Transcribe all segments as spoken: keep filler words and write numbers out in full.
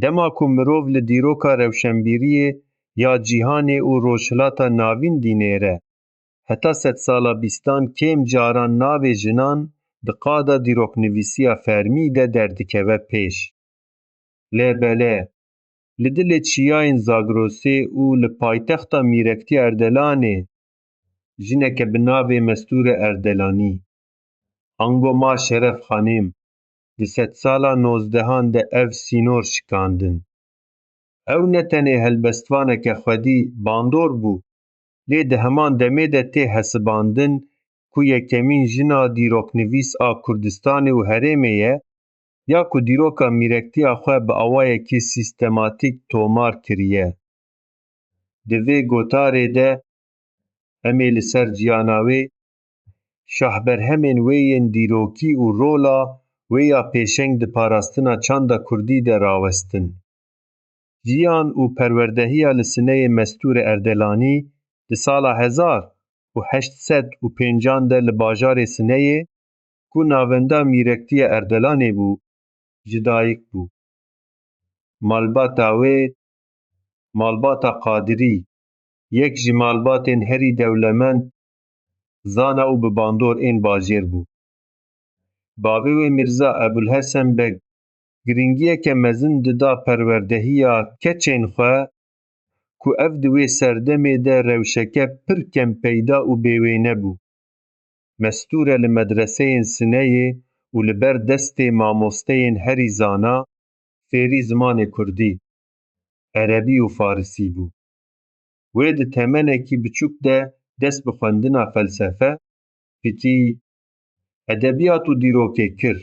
Dema ku mirov li dîroka rewşenbîriyê ya cîhanê û Rojhilata Navîn dinêre, heta sedsala bîstan kêm caran navê jinan di qada dîroknivîsiya fermî de derdikeve pêş. Lê belê, li dilê çiyayên Zagrosê û li paytexta mîrektiya Erdelanê, jineke bi navê Mestûre Erdelanî, ango Ma Şeref Xanîm, di sedsala nozdehan de ev sînor şikandin. Ew ne tenê helbestvaneke xwedî bandor bû, lê di heman demê de tê hesibandin ku yekemîn jina dîroknivîs a Kurdistanê û herêmê ye, ya ku dîroka mîrektiya xwe bi awayekî sîstematîk tomar kiriye. Di vê gotarê de em ê li ser jiyana wê, şahberhemên wê yên dîrokî û rola wê ya pêşeng di parastina çanda kurdî de rawestin. Jiyan û perwerdehiya li sineyê Mestûrê Erdelanî di sala hezar û heşt sed û pêncan de li bajarê Sineyê, ku navenda mîrektiya Erdelanê bû, ji dayik bû. Malbata wê, malbata Qadirî, yek ji malbatên herî dewlemend, zana û bi bandor ên bajêr bû. Bavê wê Mîrza Ebulhesen Beg giringiyeke mezin dida perwerdehiya keçên xwe, ku ev di wê serdemê de rewşeke pir kempeyda û bêwêne bû. Mestûre li medreseyên Sineyê û li ber destê mamosteyên herî zana fêrî zimanê kurdî, erebî û farisî bû. Wê di temenekî biçûk de dest bi xwendina felsefe, pitî, edebiyat û dîrokê kir.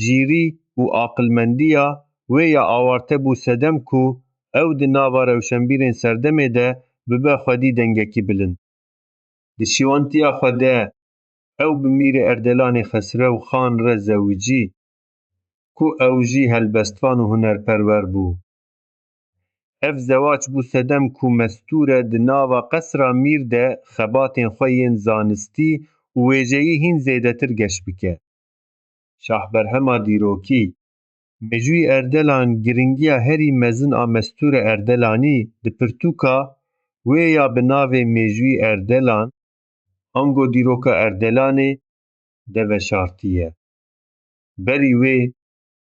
Jîrî û aqilmendiya wê ya awarte bû sedem ku ew di nava rewşenbîrên serdemê de bibe xwedî dengekî bilind. Di şiwantiya xwe de ew bi Mîrê Erdelanê Xesrew Xan re zewicî, ku ew jî helbestvan û hunerperwer bû. Ev zewac bû sedem ku Mestûre di nava qesra Mîr de xebatên xwe yên zanistî û wêjeyî hîn zêdetir geş bike. Şahberhema dîrokî, Mêjûyî Erdelan giringiya herî mezin a Mestûre Erdelanî di pirtûka wê ya bi navê Mêjûyî Erdelan, ango dîroka Erdelanê de veşartiye. Berî wê,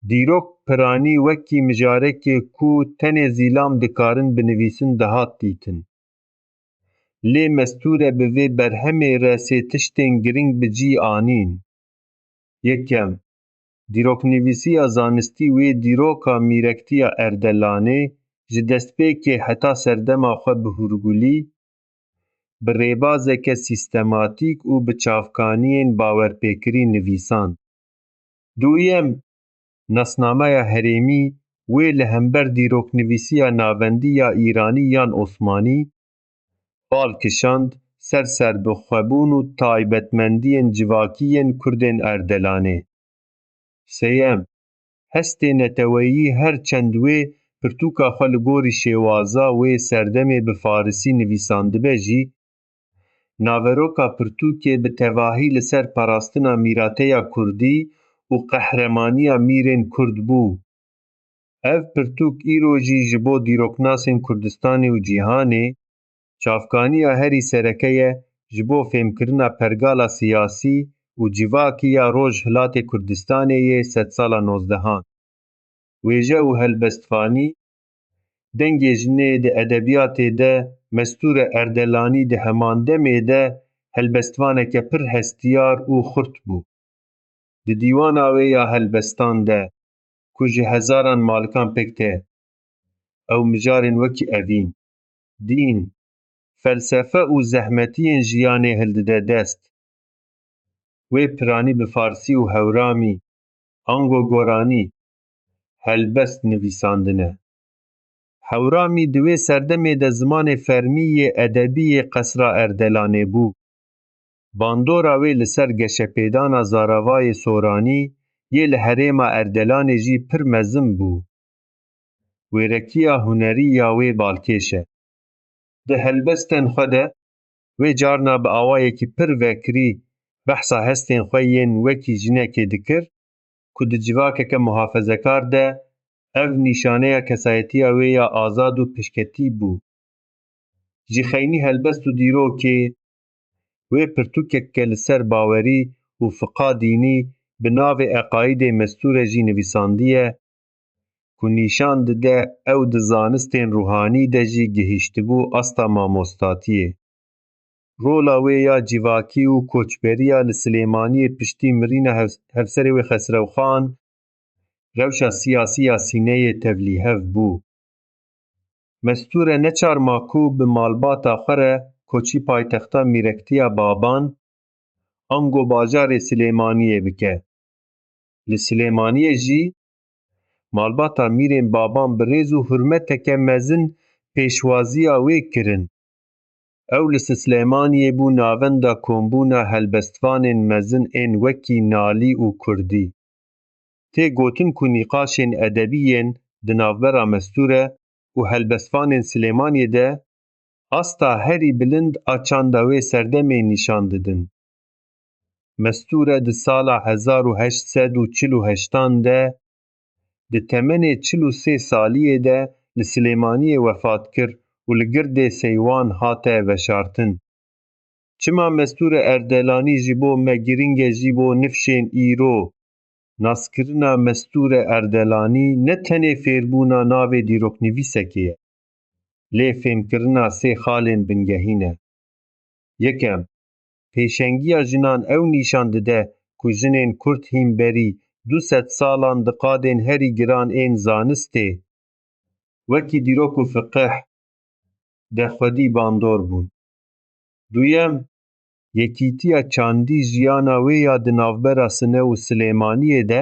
dîrok piranî wekî mijarekê ku tenê zîlam dikarin binivîsin dihat dîtin. Lê Mestûre bi vê berhemê re sê tiştên giring bi cî anîn. Yekem, dîroknivîsiya zanistî wê dîroka mîrektiya Erdelanê ji destpêkê heta serdema xwe bi hûrgulî, bi rêbazeke sîstematîk û bi çavkaniyên bawerpêkirî nivîsand. Duyem, nasnameya herêmî wê li hember dîroknivîsiya navendî ya Îranî yan Osmanî bal kişand ser serbixwebûn û taybetmendiyên civakî yên Kurdên Erdelanê. Sêyem, hestê neteweyî her çend wê pirtûka xwe li gorî şêwaza wê serdemê bi farisî nivîsandibe jî, naveroka pirtûkê bi tevahî li ser parastina mîrateya kurdî û qehremaniya mîrên kurd bû. Ev pirtûk îro jî ji bo dîroknasên Kurdistanê û cîhanê çavkaniya herî sereke ye ji bo fêmkirina pergala siyasî û civakî ya Rojhilatê Kurdistanê yê sedsala nozdehan. Wêje û helbestvanî, dengê jinê di edebiyatê de Mestûre Erdelanî di heman demê de helbestvaneke pir hestiyar û xurt bû. Di dîwana wê ya helbestan de, ku ji hezaran malikan pêk tê, ew mijarên wekî evîn, dîn, felsefe û zehmetiyên jiyanê hildide dest. Wê piranî bi farsî û hewramî, ango goranî, helbest nivîsandine. Hewramî di wê serdemê de zimanê fermî yê edebî yê qesra Erdelanê bû. Bandora wê li ser geşepêdana zaravayê soranî yê li herêma Erdelanê jî pir mezin bû. Wêrekiya hunerî ya wê balkêş e. Di helbestên xwe de wê carna bi awayekî pir vekirî behsa hestên xwe yên wekî jinekê dikir ku di civakeke muhafezekar de Ev nîşaneya kesayetiya wê ya azad û pişketî bû. Ji xeynî helbest û dîrokê wê pirtûkeke li ser bawerî û fiqa dînî bi navê Eqaîdê Mesture jî nivîsandiye, ku nîşan dide ew di zanistên ruhanî de jî gihîştibû asta mamostatiyê. Rola wê ya civakî û koçberiya li Silêmaniyê piştî mirîna hev-, hevserê wê Xesrewxan, rewşa siyasî ya Sîneyê tevlîhev bû. Mesture neçar ma ku bi malbata xwe re koçî paytexta mîrektiya Baban, ango bajarê Silêmaniyê bike. Li Silêmaniyê jî malbata mîrên Baban bi rêz û hurmeteke mezin pêşwaziya wê kirin. Ew li Silêmaniyê bû navenda kombûna helbestvanên mezin ên wekî Nalî û Kurdî. Tê gotin ku nîqaşên edebî yên di navbera Mesture û helbestvanên Silêmaniyê de asta herî bilind a çanda wê serdemê nîşan didin. Mesture di sala hezar û heşt sed û çil û heştan de, di temenê çil û sê saliyê de li Silêmaniyê wefat kir û li girdê Seywan hate veşartin. Çima Mesture Erdelanî ji bo me girîng e, ji bo nifşên îro? Naskirina Mesture Erdelanî ne tenê fêrbûna navê dîroknivîsekê ye, lê fêmkirina sê xalên bingehîn e. Yekem, pêşengiya jinan ew nîşan dide ku jinên Kurd hîn berî du sed salan di qadên herî giran ên zanistê, wekî dîrok û fiqih, de xwedî bandor bûn. Duyem, yekîtiya çandî jiyana wê ya di navbera Sine û Silêmaniyê de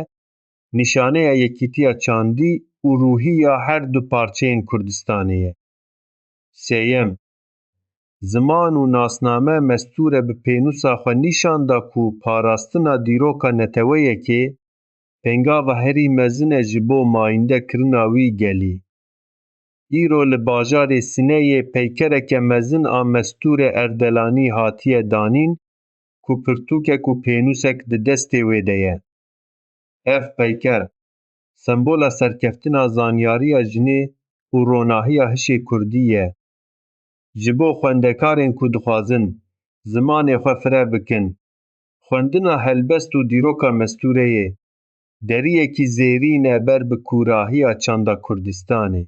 nîşaneya yekîtiya çandî û ruhî ya her du parçeyên Kurdistanê ye. Sêyem, ziman û nasname Mesture bi pênûsa xwe nîşan da ku parastina dîroka neteweyekê pêngava herî mezin e ji bo mayîndekirina wî gelî. Îro li bajarê Sineyê peykereke mezin a Mesture Erdelanî hatiye danîn ku pirtûkek û pênûsek di destê wê de ye. Ev peyker, sembola serkeftina zanyariya jinê û ronahiya hişê kurdî ye. Ji bo xwendekarên ku dixwazin zimanê xwe fire bikin, xwendina helbest û dîroka Mestureyê deriyekî zêrîn e ber bi kûrahiya çanda Kurdistanê.